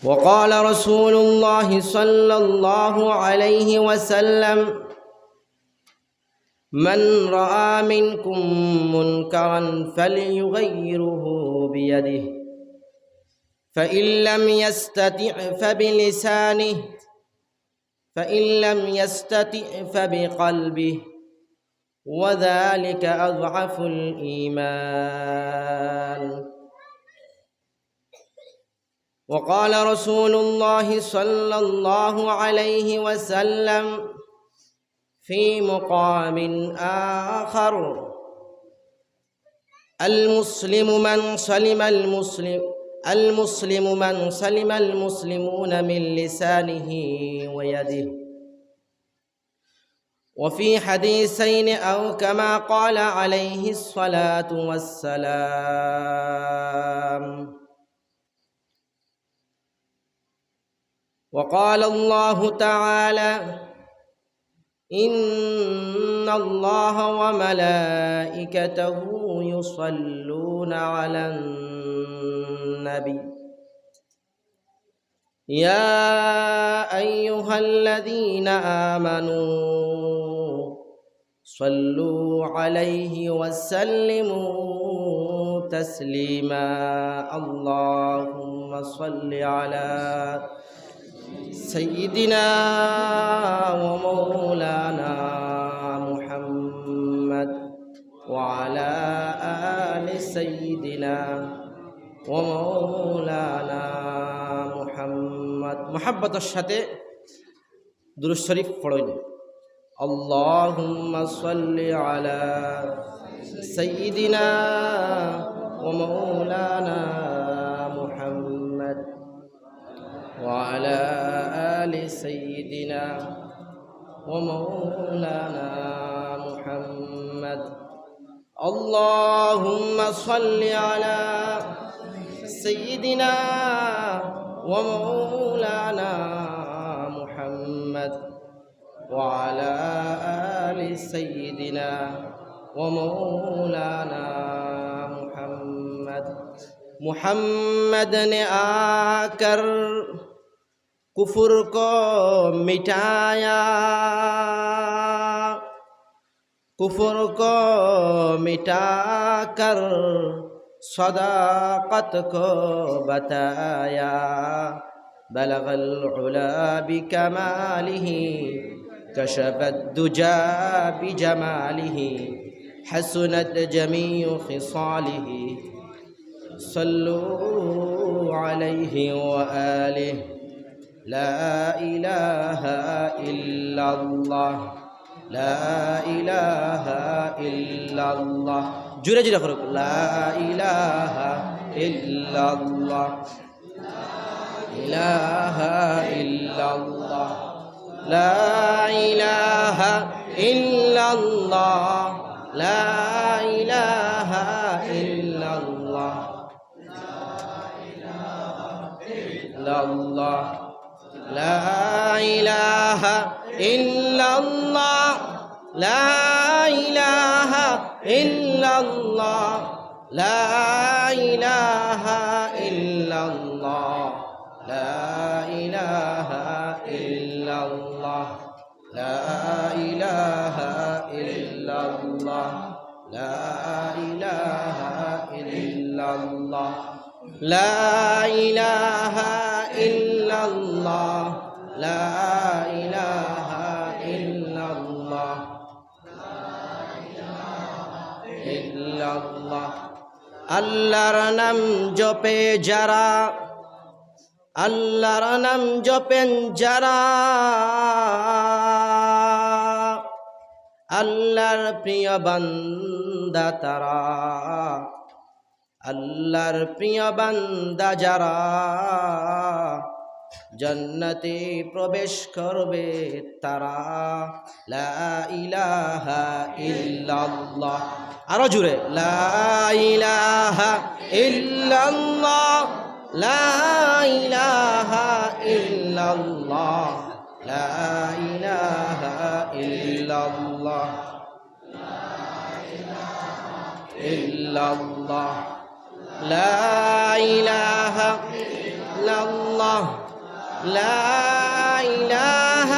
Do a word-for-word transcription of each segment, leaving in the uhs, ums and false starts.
وقال رسول الله صلى الله عليه وسلم: من رأى منكم منكرا فليغيره بيده، فإن لم يستطع فبلسانه، فإن لم يستطع فبقلبه، وذلك أضعف الإيمان. وقال رسول الله صلى الله عليه وسلم في مقام آخر: المسلم من سلم المسلم، المسلم من سلم المسلمون من لسانه ويده، وفي حديثين أو كما قال عليه الصلاة والسلام. وقال الله تعالى: إن الله وملائكته يصلون على النبي، يا أيها الذين آمنوا صلوا عليه وسلموا تسليما. اللهم صل على سيدنا ومولانا محمد وعلى آل سيدنا ومولانا محمد. محبتর সাথে দুরূদ শরীফ পড়ইন। اللهم صل على سيدنا ومولانا محمد وعلى آل سيدنا ومولانا محمد. اللهم صل على سيدنا ومولانا محمد وعلى آل سيدنا ومولانا محمد. محمد نے آ کر کفر کو مٹایا، کفر کو مٹا کر صداقت کو بتایا۔ بلغ العلا بکمالہ، کشف الدجی بجمالہ، حسنت جمیع خصالہ۔ صلوا عليه وآله. لا إله إلا الله. لا إله إلا الله. জোরে জোরে পড়ুন। لا إله إلا الله. إله إلا الله. لا إله إلا الله. لا إله إلا الله. إلا الله. لا إله إلا الله. لا إله إلا الله. لا إله إلا الله. لا إله إلا الله. لا إله إلا الله. لا إله إلا الله. لا إله إلا الله. لا إله إلا الله. إلا الله. আল্লাহর নাম জপে যারা, আল্লাহর নাম জপেন যারা, আল্লাহর প্রিয় বান্দা তারা, আল্লাহর প্রিয় বান্দা যারা, জান্নাতে প্রবেশ করবে তারা। লা ইলাহা ইল্লাল্লাহ। আরো জোরে। লা ইলাহা ইল্লাল্লাহ। لا إله إلا الله. لا إله إلا الله. إلا الله. لا إله إلا الله. الله. لا إله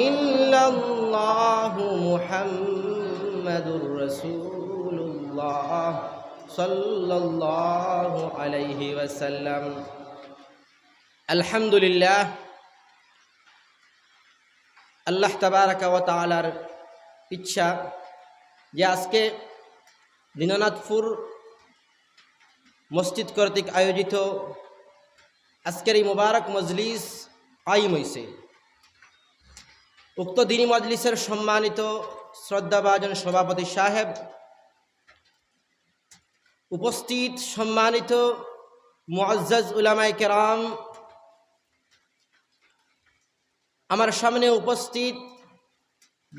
إلا الله محمد رسول الله صلى الله عليه وسلم. الحمد لله. আল্লাহ তাবারাকা ওয়া তাআলার ইচ্ছা যে আজকে দীননাথপুর মসজিদ কর্তৃক আয়োজিত আজকের এই মোবারক মজলিস কায়েম হইছে। উক্ত দিনী মজলিসের সম্মানিত শ্রদ্ধাভাজন সভাপতি সাহেব, উপস্থিত সম্মানিত মুআজ্জাজ উলামায়ে কেরাম, আমার সামনে উপস্থিত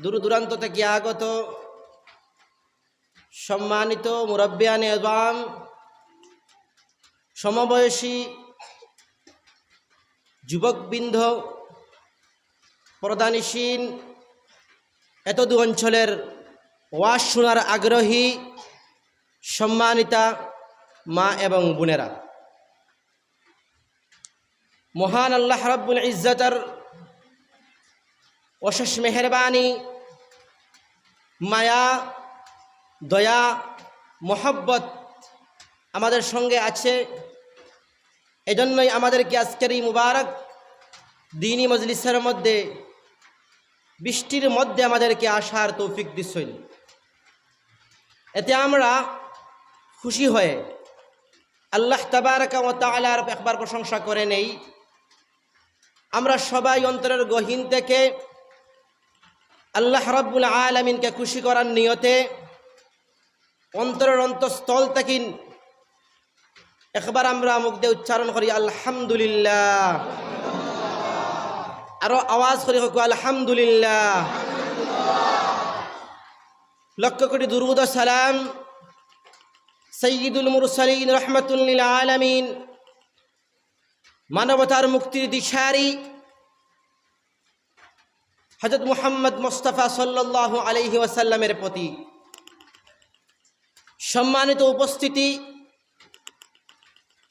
দূর দূরান্ত থেকে আগত সম্মানিত মুরব্বিয়ানে এজাম, সমবয়সী যুবকবৃন্দ, প্রদানিসীন, এতদূর অঞ্চলের ওয়াজ শোনার আগ্রহী সম্মানিতা মা এবং বোনেরা, মহান আল্লাহ রাব্বুল ইজ্জতর অশেষ মেহেরবানি, মায়া, দয়া, মহব্বত আমাদের সঙ্গে আছে। এজন্যই আমাদেরকে আজকের এই মুবারক দিনী মজলিসের মধ্যে, বৃষ্টির মধ্যে আমাদেরকে আসার তৌফিক দিছইন। এতে আমরা খুশি হয়ে আল্লাহ তাবারাকা ওয়া তাআলার একবার প্রশংসা করে নেই। আমরা সবাই অন্তরের গহীন থেকে আল্লাহ রাব্বুল আলামিনকে খুশি করার নিয়তে অন্তরের অন্তঃস্থল থেকে একবার আমরা মুখ দিয়ে উচ্চারণ করি, আলহামদুলিল্লাহ। আরো আওয়াজ করি হোক, আলহামদুলিল্লাহ। লক্ষ কোটি দুরূদ ও সালাম সাইয়্যিদুল মুরসালিন রহমাতুল লিল আলামিন, মানবতার মুক্তির দিশারি হযরত মুহাম্মদ মুস্তাফা সাল্লাল্লাহু আলাইহি ওয়াসাল্লামের প্রতি। সম্মানিত উপস্থিতি,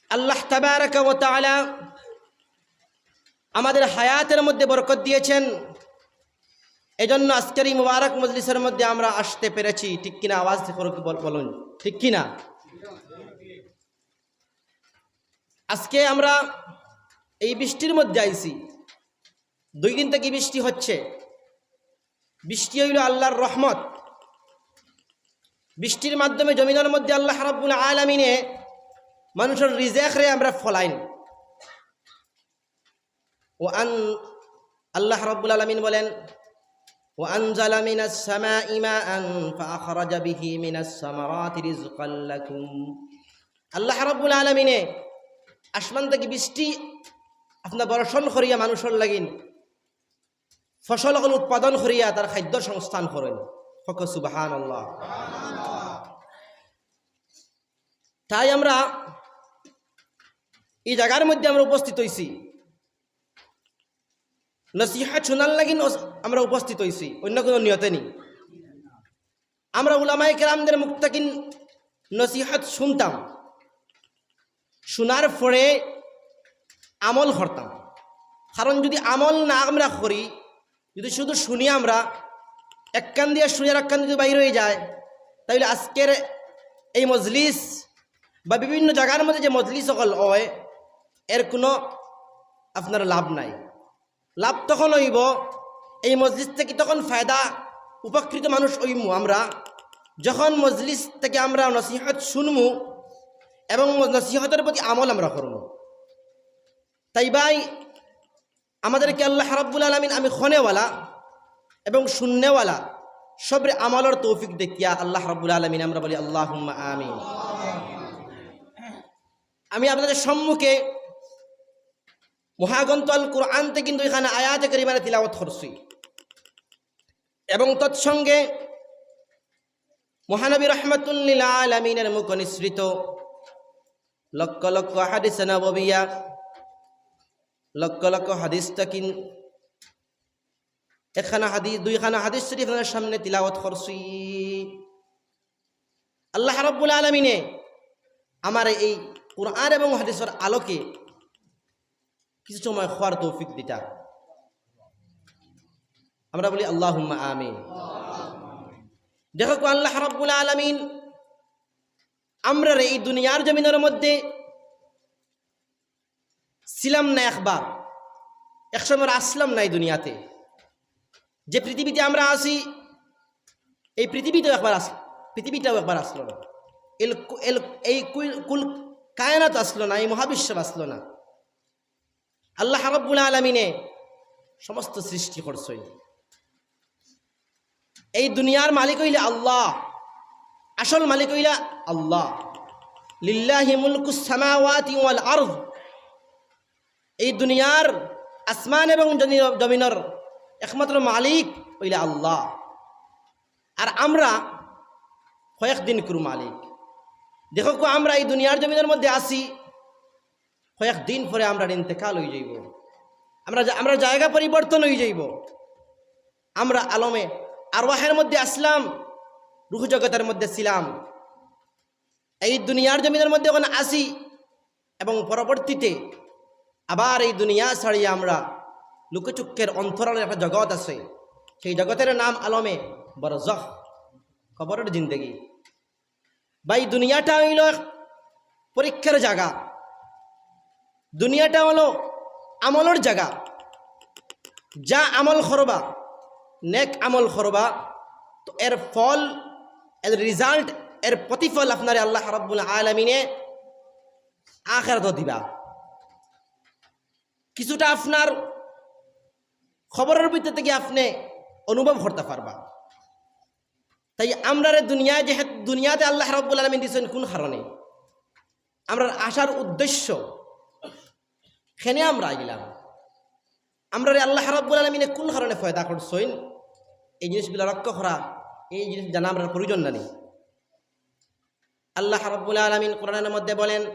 আল্লাহ তাবারাকা ওয়া তাআলা আমাদের হায়াতের মধ্যে বরকত দিয়েছেন, এজন্য আজকের এই মুবারক মজলিসের মধ্যে আমরা আসতে পেরেছি। ঠিক কিনা? আওয়াজ দিয়ে বল-, বলুন, ঠিক কিনা? আজকে আমরা এই বৃষ্টির মধ্যে আইছি, দুই দিন থেকে বৃষ্টি হচ্ছে। বৃষ্টি হইল আল্লাহর রহমত। বৃষ্টির মাধ্যমে জমিনের মধ্যে আল্লাহ রাব্বুল আলামিনে মানুষের রিজেকরে আমরা ফলাইন। ওয়ান, আল্লাহ রাব্বুল আলামিন বলেন, "ওয়া আনজালা মিনাস সামাই মাআন ফাআখরাজা বিহি মিনাস সামারাতি রিজকাল লাকুম।" আল্লাহ রাব্বুল আলামিনে আসমান থেকে বৃষ্টি আপনার বর্ষণ করিয়া মানুষের লাগিন ফসল অকল উৎপাদন করিয়া তার খাদ্য সংস্থান করেন। হক সুবহানাল্লাহ। তাই আমরা এই জায়গার মধ্যে আমরা উপস্থিত হইছি, নসিহত শোনার লাগিন অস-, আমরা উপস্থিত হইছি, অন্য কোনো নিয়তে নেই। আমরা উলামায়ে কেরামদের মুখ থেকে নসিহত শুনতাম, শোনার পরে আমল করতাম। কারণ যদি আমল না আমরা করি, যদি শুধু শুনি আমরা, এক কান দিয়া শুনি আর এক কান যদি বাইর হয়ে যায়, তাহলে আজকের এই মজলিস বা বিভিন্ন জায়গার মধ্যে যে মজলিস অকল হয়, এর কোনো আপনার লাভ নাই। লাভ তখন হইব, এই মজলিস থেকে তখন ফায়দা, উপকৃত মানুষ হইমু আমরা, যখন মজলিস থেকে আমরা নসিহত শুনমু এবং নসিহতের প্রতি আমল আমরা করমু। তাই ভাই, আমাদেরকে আল্লাহ রাব্বুল আলামিন আমি খনেওয়ালা এবং শুননেওয়ালা সবরে আমলর তৌফিক দেখিয়া আল্লাহ রাব্বুল আলামিন আমরা বলি আল্লাহুম্মা আমিন। আমি আপনাদের সম্মুখে মহাগ্রন্থ আল কোরআন থেকে কিন্তু এখানে আয়াতে কারিমারে তিলাওয়াত করছি এবং তৎসঙ্গে মহানবী রহমাতুল্লিল আলামিনের মুখ নিঃসৃত লক্ষ লক্ষ হাদিস নববিয়া, লক্ষ লক্ষ হাদিস তাকিন, একখানা হাদিস, দুইখানা হাদিস শরীফ আপনাদের সামনে তিলাওয়াত করছি। আল্লাহ রাব্বুল আলামিনে আমার এই কোরআন এবং হাদিসের আলোকে কিছু সময় খোয়ার তৌফিক দিতা। আমরা বলি আল্লাহুম্মা আমিন। দেখো কো আল্লাহ রাব্বুল আলামিন, আমরারে এই দুনিয়ার জমিনের মধ্যে ছিলাম না একবার, এক সময় আসলাম না এই দুনিয়াতে। যে পৃথিবীতে আমরা আছি, এই পৃথিবীতেও একবার আস পৃথিবীটাও একবার আসলো না। এল এল এই কুল কুল কায়নাত আসলো না, এই মহাবিশ্ব আসলো না। আল্লাহ রাব্বুল আলামিনে সমস্ত সৃষ্টি করছইন। এই দুনিয়ার মালিক অইলা আল্লাহ, আসল মালিক অইলা আল্লাহ। লিল্লাহি মুলকুস সামাওয়াতি ওয়াল আরদ। এই দুনিয়ার আসমান এবং জনি-, জমিনর একমাত্র মালিক অইলা আল্লাহ। আর আমরা কয়েকদিন কুর মালিক। দেখো কো, আমরা এই দুনিয়ার জমিনের মধ্যে আছি, কয়েকদিন পরে আমরার ইন্তেকাল অই যাইবো, আমরা জা-, আমরার জায়গা পরিবর্তন অই যাইবো। আমরা আলমে আরওয়াহের মধ্যে আসলাম, রুহ জগতের মধ্যে ছিলাম। এই দুনিয়ার জমিনের মধ্যে অখন আছি এবং পরবর্তীতে আবার এই দুনিয়া ছাড়িয়া আমরা লুকেচুক্কের অন্তরালের একটা জগৎ আছে, সেই জগতের নাম আলমে বরজখ, কবরের জিন্দেগি। ভাই, দুনিয়াটা অইলো এক পরীক্ষার জাগা, দুনিয়াটা অইলো আমলর জাগা। যা আমল করবা, নেক আমল করবা, তো এর ফল, এর result, এর প্রতিফল আপনারে আল্লাহ রাব্বুল আলামিনে আখেরাতো দিবা। কিছুটা আপনার কবরের ভিতর থাকি আপনে অনুভব করতা পারবা। তাই আমরারে দুনিয়ায়, যেহেতু দুনিয়াতে আল্লাহ রাব্বুল আলামিন দিছইন কুন কারণে? আমরার আসার উদ্দেশ্য, কেনে আমরা আইলাম, আমরারে আল্লাহ রাব্বুল আলামিনে কুন কারণে পয়দা করছইন, এই জিনিসগুলা লক্ষ্য করা, এই জিনিস জানা আমরার প্রয়োজন না নি? আল্লাহ রাব্বুল আলামিন কোরআনের মধ্যে বলেন,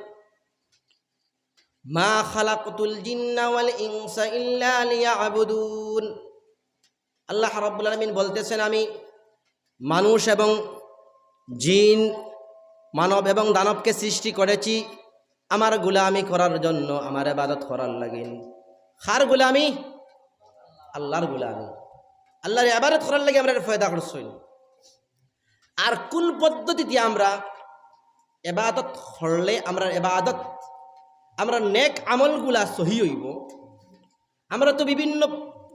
"মা খালাকতুল জিন্না ওয়াল ইনসা ইল্লা লিয়াবুদুন।" আল্লাহ রাব্বুল আলামিন বলতেছেন, "আমি মানুষ এবং জিন, মানব এবং দানবকে সৃষ্টি করেছি আমার গোলামি করার জন্য, আমার ইবাদত করার লাগি।" কার গোলামি? আল্লাহর গোলামি। আল্লাহর ইবাদত করার লাগি আমরারে পয়দা করছইন। আর কুন পদ্ধতিতে আমরা ইবাদত করলে আমরার ইবাদত, আমরার নেক আমলগুলা সহি অইবো? আমরা তো বিভিন্ন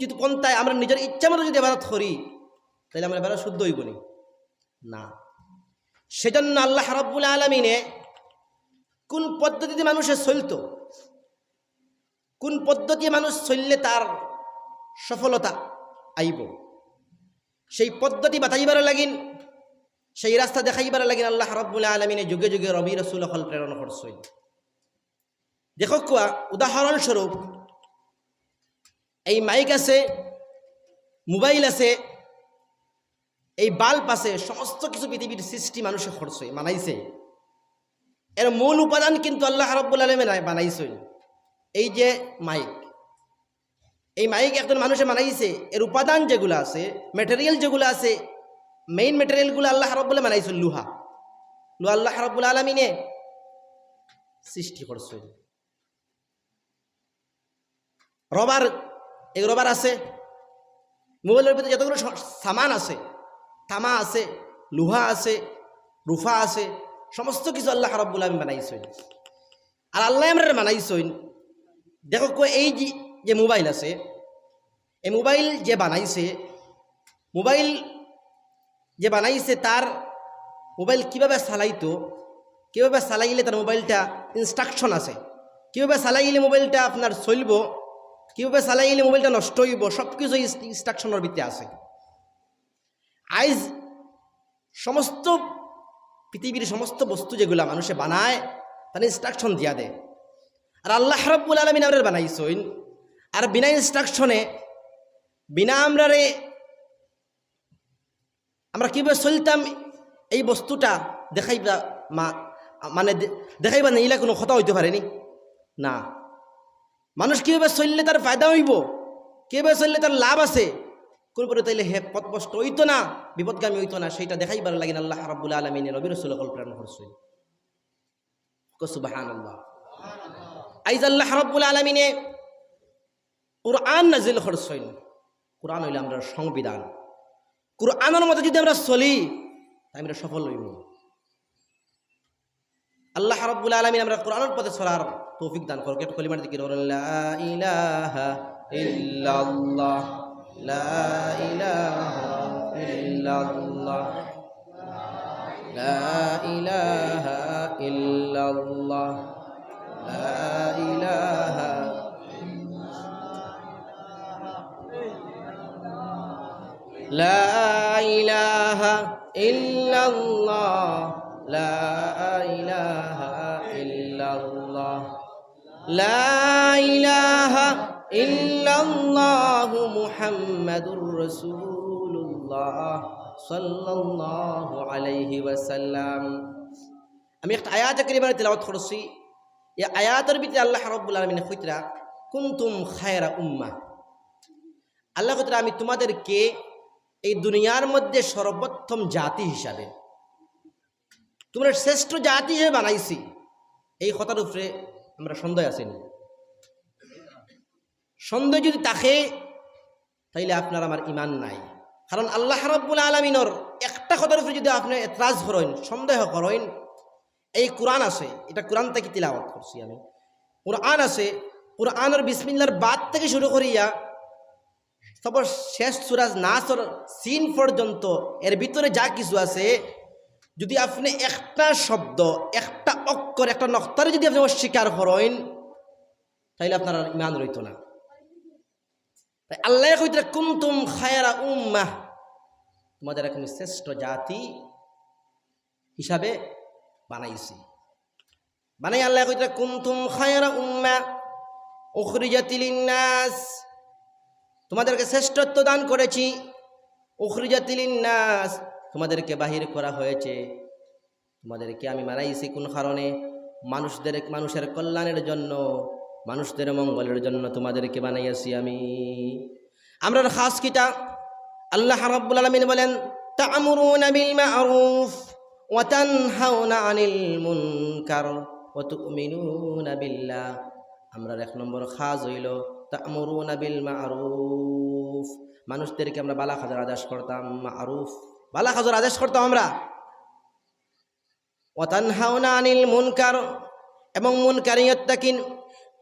যদি পন্থায় আমরা নিজের ইচ্ছা মতো যদি ইবাদত করি, তাইলে আমরার ইবাদত শুদ্ধ অইবো নি? না। সেজন্য আল্লাহ রাব্বুল আলামিনে কুন পদ্ধতিতে মানুষে চলতো, কুন পদ্ধতিতে মানুষ চললে তার সফলতা আইবো, সেই পদ্ধতি বাতাইবার লাগিন, সেই রাস্তা দেখাইবার লাগিন আল্লাহ রাব্বুল আলামিনে যুগে যুগে নবী রাসূল অকল প্রেরণ করছইন। দেখো কুয়া, উদাহরণস্বরূপ, এই মাইক আছে, মোবাইল আছে, এই বাল্ব আছে, সমস্ত কিছু পৃথিবীর সৃষ্টি মানুষে করছে, বানাইছে। এর মূল উপাদান কিন্তু আল্লাহ রাব্বুল আলামিন বানাইছইন। এই যে মাইক, এই মাইক একজন মানুষে বানাইছে, এর উপাদান যেগুলা আছে, material যেগুলা আছে, main material গুলা আল্লাহ রাব্বুল আলামিন বানাইছইন লুহা। লুহা আল্লাহ রাব্বুল আলামিনে সৃষ্টি করছইন। রবার, এই রবার আছে, মোবাইলের ভিতরে যতগুলো স-, সামান আছে, তামা আছে, লোহা আছে, রুফা আছে, সমস্ত কিছু আল্লাহ রাব্বুল আলামিন বানাইছইন। আর আল্লাহ আমরারে বানাইছইন। দেখো কো, এই যে, যে মোবাইল আছে, এই মোবাইল যে বানাইছে, মোবাইল যে বানাইছে তার মোবাইল কিভাবে চালাইতো, কিভাবে চালাইলে তার মোবাইলটা instruction আছে, কিভাবে চালাইলে মোবাইলটা আপনার চলবো, কিভাবে চালাইলে মোবাইলটা নষ্ট অইবো, সব কিছু ইনস-, instruction-র ভিতরে আছে। আইজ সমস্ত পৃথিবীর সমস্ত বস্তু যেগুলা মানুষে বানায়, তার instruction দিয়া দেয়। আর আল্লাহ রাব্বুল আলামিন আমরারে বানাইছইন, আর বিনা instruction-এ, বিনা আমরারে আমরা কিভাবে চলতাম, এই বস্তুটা দেখাইবা, মা-, মানে দে-, দেখাইবা না, ইলা কোনো কথা অইতো পারে নি? না। মানুষ কিভাবে চললে তার ফায়দা অইবো, কিভাবে চললে তার লাভ আছে, কোন পথে তাইলে হে পথভ্রষ্ট অইতো না, বিপদগামী অইতো না, সেইটা দেখাইবার লাগিন আল্লাহ রাব্বুল আলামিনে নবী রাসূল অকল প্রেরণ করছইন। কও সুবহানাল্লাহ। আইজ আল্লাহ রাব্বুল আলামিনে কোরআন নাজিল করছইন। কোরআন অইলো আমরার সংবিধান। কোরআনর মতে যুদি আমরা চলি, তাইলে আমরা সফল অইমু। আল্লাহ রাব্বুল আলামিন আমরারে কোরআনর পথে চলার তৌফিক দান করউক। একটু কলিমার জিকির করুন, লা ইলাহা ইল্লাল্লাহ, লা ইলাহা ইল্লাল্লাহ, লা ইলাহা ইল্লাল্লাহ, লা ইলাহা لا إله إلا الله، لا إله إلا الله، لا إله إلا الله، محمد رسول الله، صلى الله عليه وسلم। আমি একটা আয়াতে কারিমা তিলাওয়াত করছি। এই আয়াতর ভিতরে আল্লাহ রাব্বুল আলামিন কইতরা, "কুনতুম খায়রা উম্মাহ।" আল্লাহ কইতরা, "আমি তোমাদেরকে এই দুনিয়ার মধ্যে সর্বোত্তম জাতি হিসাবে, তোমরা শ্রেষ্ঠ জাতি হিসেবে বানাইছি।" এই কথার উপরে আমরা সন্দেহ আছি নি? সন্দেহ যুদি থাকে, তাইলে আপনার আমার ইমান নাই। কারণ আল্লাহ রাব্বুল আলামিনর একটা কথার উপরে যুদি আপনে এতরাজ করইন, সন্দেহ করইন, এই কোরআন আছে, এটা কোরআন থাকি তিলাওয়াত করছি আমি। কোরআন আছে, কোরআনর বিসমিল্লাহর বাদ থাকি শুরু করিয়া সব শেষ সূরা নাসর সিন পর্যন্ত, এর ভিতরে যা কিছু আছে, যুদি আপনে একটা শব্দ, একটা অক্ষর, একটা নক্তারে যুদি আপনে অস্বীকার করইন, তাইলে আপনার আর ইমান রইতো না। তাই আল্লায় কইতরা, "কুনতুম খায়রা উম্মাহ", তোমাদেরকে আমি শ্রেষ্ঠ জাতি হিসাবে বানাইছি। বানাই আল্লায় কইতরা, "কুনতুম খায়রা উম্মাহ উখরিজাত লিন-নাস", তোমাদেরকে শ্রেষ্ঠত্ব দান করেছি। উখরিজাত লিন-নাস, তোমাদেরকে বাহির করা হয়েছে। তোমাদেরকে আমি বানাইছি কোন কারণে? মানুষদের, মানুষের কল্যাণের জন্য, মানুষদের মঙ্গলের জন্য তোমাদেরকে বানাইয়াছি আমি। আমরার কাজ কিতা? আল্লাহ রাব্বুল আলামিন বলেন, "তা'মুরুনা বিল মা'রুফ ওয়া তানহাউনা আনিল মুনকার ওয়া তু'মিনুনা বিল্লাহ।" আমরার এক নম্বর কাজ অইলো তা'মুরুনা বিল মা'রুফ, মানুষদেরকে আমরা বালা কাজর আদেশ করতাম, মা'রুফ, বালা কাজর আদেশ করতাম আমরা। ওয়া তানহাউনা আনিল মুনকার, এবং মুনকারিয়ত থাকিন,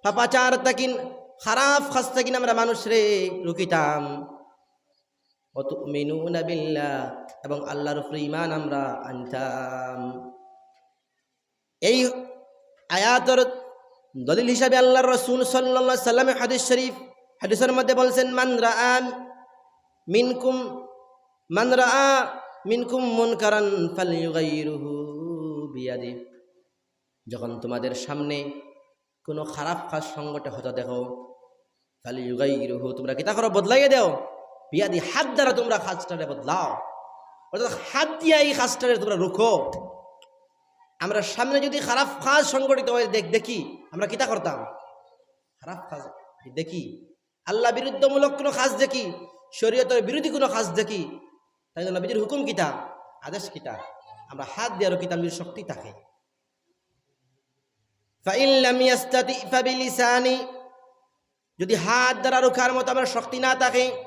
পাপাচার থাকিন, খারাপ কাজ থাকিন আমরা মানুষরে রুকিতাম। ওয়া তু'মিনুনা বিল্লাহ, এবং আল্লাহর উপরে ঈমান আমরা আনতাম। এই আয়াতর দলিল হিসাবে আল্লাহর রাসূল সাল্লাল্লাহু আলাইহি ওয়াসাল্লামে হাদিস শরীফ, হাদিসর মধ্যে বলছেন, "মান রাআ মিনকুম, মান রাআ মিনকুম মুনকারান ফালইউগাইয়িরহু বিয়াদিহি।" যখন তোমাদের সামনে কোনো খারাপ কাজ সংঘটিত হতে দেখো, ফালইউগাইয়িরহু, তোমরা কিতা করো? বদলাইয়া দেও। বিয়াদিহি, হাত দ্বারা তোমরা কাজটারে বদলাও। অর্থাৎ হাত দিয়া এই কাজটারে তোমরা রুখো। আমরা সামনে যদি খারাপ কাজ সংঘটিত হয় দেখ-, দেখি, আমরা কিতা করতাম? খারাপ কাজ দেখি, আল্লাহ বিরুদ্ধমূলক কোনো কাজ দেখি, শরীয়তর বিরোধী কোনো কাজ দেখি, তাইলে নবীজির হুকুম কিতা? আদেশ কিতা? আমরা হাত দিয়া রুকিতাম যদি শক্তি থাকে। ফাইন লাম ইয়াস্তাতি ফাবিলিসানি, যদি হাত দ্বারা রুখার মতো আমার শক্তি না থাকে,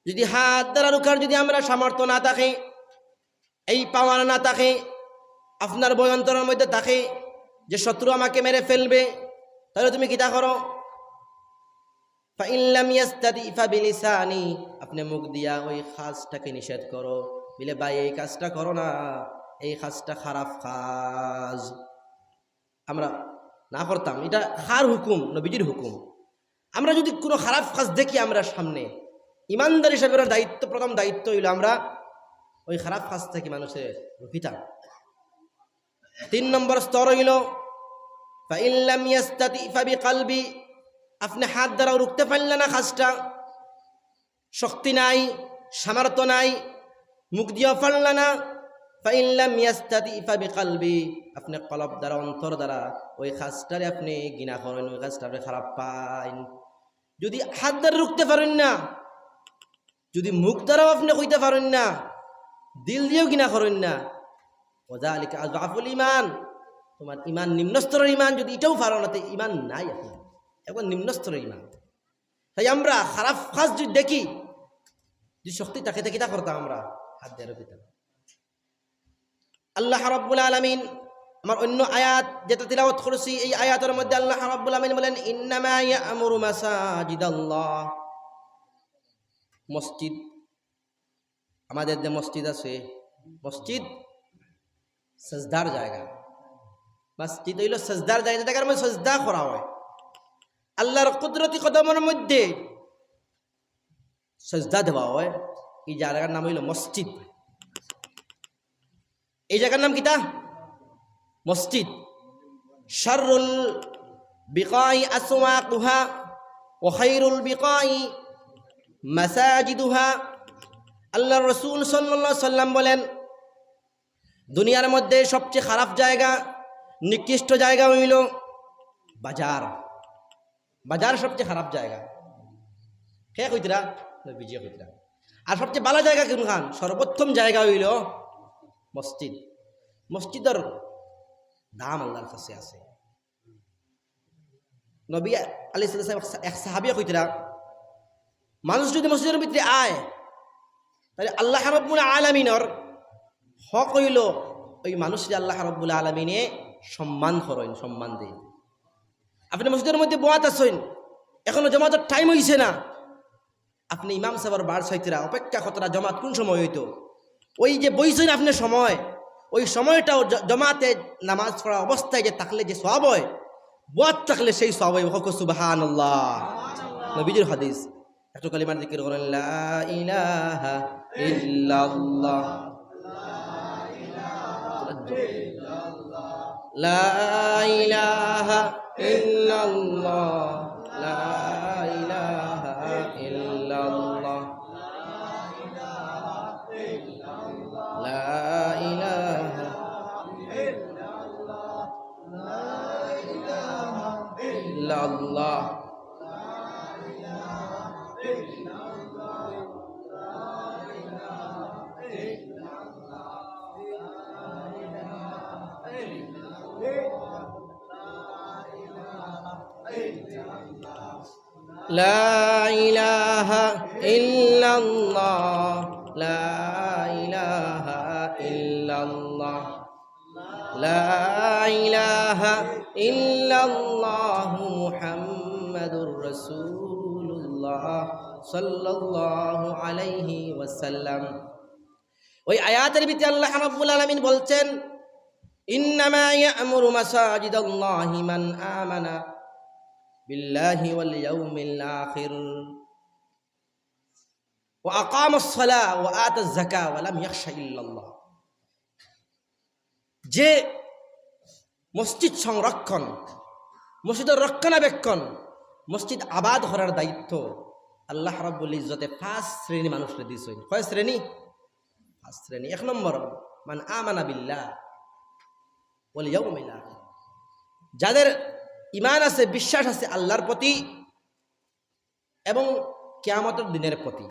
যদি হাত দ্বারা রুখার যদি আমরা সামর্থ্য না থাকে, এই পাওয়ার না থাকে, আপনার ভয় অন্তরের মধ্যে থাকে যে শত্রু আমাকে মেরে ফেলবে, তাহলে তুমি কিতা করো? ফাইন লাম ইয়াস্তাতি ফাবিলিসানি, আপনি মুখ দিয়া ওই কাজটাকে নিষেধ করো, বলে, "ভাই, এই কাজটা করো না, এই কাজটা খারাপ কাজ।" আমরা না করতাম, এটা কার হুকুম? নবীজির হুকুম। আমরা যদি কোনো খারাপ কাজ দেখি আমরা সামনে, ইমানদার হিসাবে ওনার দায়িত্ব, প্রথম দায়িত্ব হইল আমরা ওই খারাপ কাজ থেকে মানুষের রুখিতাম। তিন নম্বর স্তর হইল, ফাইন লাম ইয়াস্তাতি ফাবিকালবি, আপনি হাত দ্বারাও রুখতে পারলেন না কাজটা, শক্তি নাই, সামর্থ্য নাই, মুখ দিয়াও পারলা না, ফাইন লাম ইয়াস্তাতি ফাবিকালবি, আপনি কলব দ্বারা, অন্তর দ্বারা ওই কাজটারে আপনি ঘৃণা করেন, ওই কাজটারে খারাপ পাইন। যদি হাত দ্বারা রুখতে পারেন না, যদি মুখ দ্বারাও আপনি কইতে পারেন না, দিল দিয়াও ঘৃণা করেন না, ওয়াযালিকা আযআফুল ঈমান, তোমার ঈমান নিম্ন স্তরের ঈমান, যদি এটাও পারো না, তো ঈমান নাই আপনার, একবার নিম্ন স্তরের ঈমান। তাই আমরা খারাপ কাজ যদি দেখি, যদি শক্তি থাকে, তে কিতা করতাম আমরা? হাত দিয়া রুখতাম। আল্লাহ রাব্বুল আলামিন, আমার অন্য আয়াত যেটা তিলাওয়াত করছি, এই আয়াতের মধ্যে আল্লাহ রাব্বুল আলামিন বলেন, "ইন্নামা ইয়া'মুরু মাসাজিদাল্লাহ।" মসজিদ, আমাদের যে মসজিদ আছে, মসজিদ সেজদার জায়গা। মসজিদ অইল সেজদার জায়গা, যে জায়গার মধ্যে সেজদা করা হয়। আল্লাহর কুদরতি কদমের মধ্যে সেজদা দেওয়া হয়, এই জায়গার নাম অইল মসজিদ। এই জায়গার নাম কিতা? মসজিদ। শাররুল বিকাই আসওয়াকুহা ওয়া খায়রুল বিকাই মাসাজিদুহা। আল্লাহর রাসূল সাল্লাল্লাহু আলাইহি ওয়াসাল্লাম বলেন, দুনিয়ার মধ্যে সবচেয়ে খারাপ জায়গা, নিকৃষ্ট জায়গা অইল বাজার। বাজার সবচেয়ে খারাপ জায়গা। কে কইতরা? নবীজি কইতরা। আর সবচেয়ে ভালা জায়গা কোনখান? সর্বোত্তম জায়গা অইল মসজিদ। মসজিদর দাম আল্লাহর কাছে আছে। নবী আলাইহিস সালাম এক সা-, এক সাহাবিয়ে কইতরা, মানুষ যদি মসজিদর ভিতরে আয়, তাইলে আল্লাহ রাব্বুল আলামিনর হক অইল ওই মানুষরে আল্লাহ রাব্বুল আলামিনে সম্মান করইন, সম্মান দেইন। আপনে মসজিদর মধ্যে বওয়াত আছইন, এখনো জমাতর টাইম অইছে না, আপনে ইমাম সাবর বার চাইতরা, অপেক্ষা করতরা জমাত কোন সময় অইতো। ওই যে বইছইন আপনে সময়, ওই সময়টাও জ-, জমাতে নামাজ পড়া অবস্থায় যে থাকলে যে সওয়াব হয়, বওয়াত থাকলে সেই সওয়াব হয়। কও সুবহানাল্লাহ। নবীজির হাদিস। একটু কালিমার জিকির করইন, লা ইলাহা ইল্লাল্লাহ। লা ইলাহা ইল্লাল্লাহ, লা ইলাহা ইল্লাল্লাহ, লা ইলাহা ইল্লাল্লাহ। لا إله إلا الله، لا إله إلا الله، لا إله إلا الله محمد رسول الله صلى الله عليه وسلم। ওই আয়াতের ভিতরে আল্লাহ রাব্বুল আলামিন বলছেন, "ইন্নামা ইয়া'মুরু মাসাজিদাল্লাহি মান আমানা বিল্লাহি ওয়াল ইয়াউমিল আখির ওয়া আকামাস সালাহ ওয়া আতাজ যাকাহ ওয়া লাম ইয়াখশা ইল্লাল্লাহ।" যে মসজিদ সংরক্ষণ, মসজিদর রক্ষণাবেক্ষণ, মসজিদ আবাদ করার দায়িত্ব আল্লাহ রাব্বুল ইজ্জতে পাঁচ শ্রেণী মানুষরে দিছইন। কয় শ্রেণী? পাঁচ শ্রেণী। এক নম্বর, মান আমানা বিল্লাহ ওয়াল ইয়াউমিল আখির, যাদের ঈমান আছে, বিশ্বাস আছে আল্লাহর প্রতি এবং কিয়ামতের দিনের প্রতি।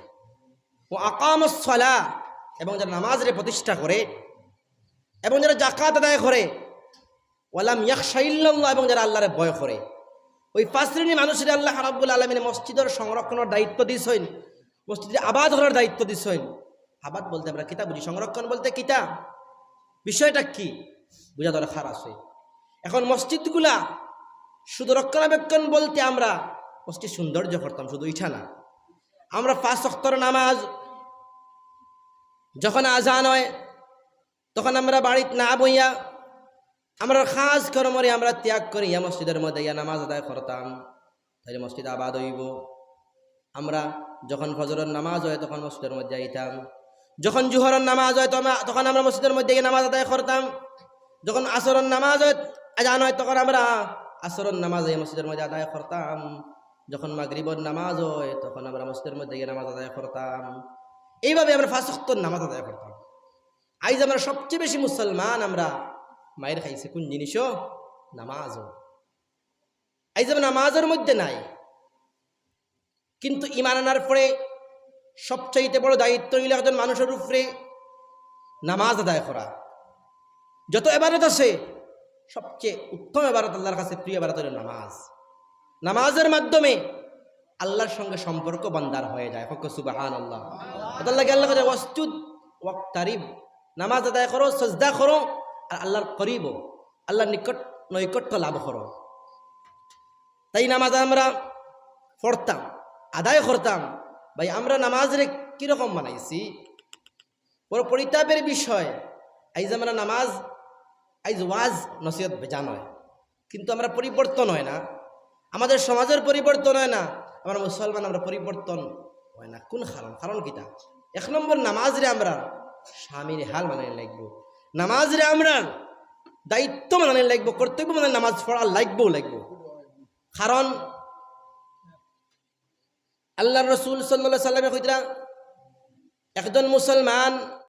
ওয়া আকামাস সালাহ, এবং যারা নামাজরে প্রতিষ্ঠা করে, এবং যারা যাকাত আদায় করে, ওয়া লাম ইয়াখশা ইল্লাল্লাহ, এবং যারা আল্লাহরে ভয় করে। ওই পাঁচ শ্রেণীর মানুষরে আল্লাহ রাব্বুল আলামিন মসজিদর সংরক্ষণর দায়িত্ব দিছইন, মসজিদরে আবাদ করার দায়িত্ব দিছইন। আবাদ বলতে আমরা কিতা বুঝি? সংরক্ষণ বলতে কিতা? বিষয়টা কি? বুঝা দরকার আছে। এখন মসজিদগুলা শুধু রক্ষণাবেক্ষণ বলতে আমরা মসজিদ সৌন্দর্য করতাম, শুধু ইটা না। আমরা পাঁচ ওয়াক্তর নামাজ যখন আজান হয়, তখন আমরা বাড়িত না বইয়া আমরা কাজ কর্মরে আমরা ত্যাগ করিয়া মসজিদর মধ্যে ইয়া নামাজ আদায় করতাম, তাইলে মসজিদ আবাদ অইবো। আমরা যখন ফজরর নামাজ হয়, তখন মসজিদর মধ্যে আইতাম, যখন জুহরর নামাজ হয়, তখন, তখন আমরা মসজিদর মধ্যে গিয়া নামাজ আদায় করতাম, যখন আসরর নামাজ হয়, আজান হয়, তখন আমরা আসরর নামাজ এই মসজিদর মধ্যে আদায় করতাম, যখন মাগরিবর নামাজ হয়, তখন আমরা মসজিদর মধ্যে গিয়া নামাজ আদায় করতাম। এইভাবে আমরা পাঁচ ওয়াক্তর নামাজ আদায় করতাম। আইজ আমরা সবচেয়ে বেশি মুসলমান আমরা মাইর খাইছি কোন জিনিসও? নামাজও। আইজ আমরা নামাজর মধ্যে নাই, কিন্তু ঈমান আনার পরে সবচাইতে বড় দায়িত্ব অইল একজন মানুষর উপরে নামাজ আদায় করা। যত ইবাদত আছে, সবচেয়ে উত্তম ইবাদত, আল্লাহর কাছে প্রিয় ইবাদত অইল নামাজ। নামাজের মাধ্যমে আল্লাহর সঙ্গে সম্পর্ক বান্দার হয়ে যায়। কউক্কা সুবহানাল্লাহ। অতার লাগি আল্লায় কইরা, "ওয়াসজুদ ওয়াক্তারিব", নামাজ আদায় করো, সজদা করো, আর আল্লাহর করিব অও, আল্লাহর নিকট, নৈকট্য লাভ করো। তাই নামাজ আমরা পড়তাম, আদায় করতাম। ভাই, আমরা নামাজরে কিরকম বানাইছি? বড় পরিতাপের বিষয়, আইজ আমরা নামাজ, আইজ ওয়াজ নসিহত বেজান অয়, কিন্তু আমরা পরিবর্তন অয় না, আমাদের সমাজর পরিবর্তন অয় না, আমরা মুসলমান, আমরা পরিবর্তন অয় না। কোন কারণ? কারণ কিতা? এক নম্বর, নামাজরে আমরা শামিল হাল মানানি লাগবো, নামাজরে আমরা দায়িত্ব মানানি লাগবো, কর্তব্য মানানি, নামাজ পড়া লাগবো, লাগবো। কারণ আল্লাহর রসুল সাল্লাল্লাহু আলাইহি ওয়াসাল্লামে কইতরা, একজন মুসলমান